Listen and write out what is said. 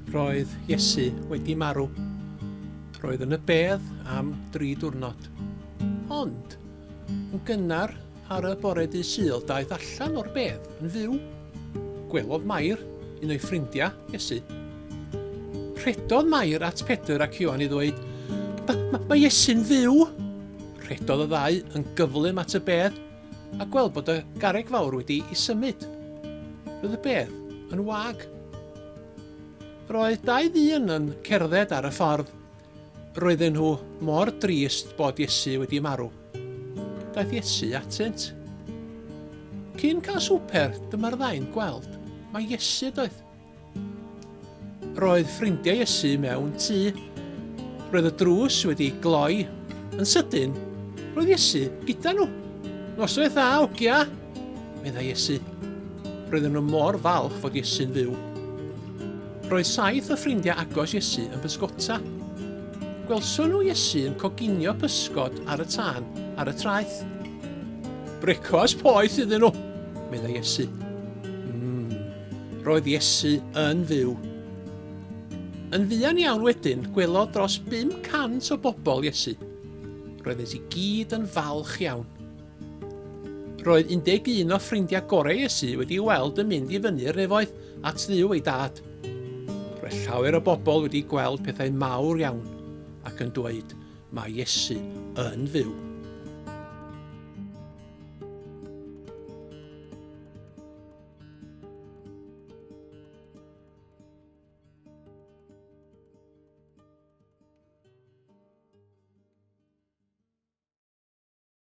Roedd Iesu wedi marw. Roedd yn y bedd am dri diwrnod. Ond, yn gynnar ar y bore dydd Sul daeth allan o'r bedd yn fyw. Gwelodd Mair, un o'i ffrindiau, Iesu. Rhedodd Mair at Pedr ac Ioan i ddweud, Mae ma, ma Iesu'n fyw! Rhedodd y ddau yn gyflym at y bedd a gweld bod y garreg fawr wedi i symud. Roedd y bedd yn wag. Roedd dau ddyn yn cerdded ar y ffordd. Roedden nhw mor drist bod Iesu wedi marw. Daeth Iesu atynt. Cyn cael swper, dyma'r ddau'n gweld mae Iesu ydoedd. Roedd ffrindiau Iesu mewn tŷ. Roedd y drws wedi gloi. Yn sydyn, roedd Iesu gyda nhw. Noswaith dda, ogia, meddai Iesu. Roedden nhw mor falch fod Iesu'n fyw. Roedd saith o ffrindiau agos Iesu yn pysgota. Gwelson nhw Iesu yn coginio pysgod ar y tân ar y traeth. Brecwast poeth iddyn nhw, meddai Iesu. Mm. Roedd Iesu yn fyw. Yn fuan iawn wedyn, gwelodd dros 500 o bobl Iesu. Roeddent i gyd yn falch iawn. Roedd 11 o ffrindiau gorau Iesu wedi weld yn mynd i fyny'r nefoedd at Dduw ei dad. Roedd llawer o bobl wedi gweld pethau mawr iawn ac yn dweud, mae Iesu yn fyw.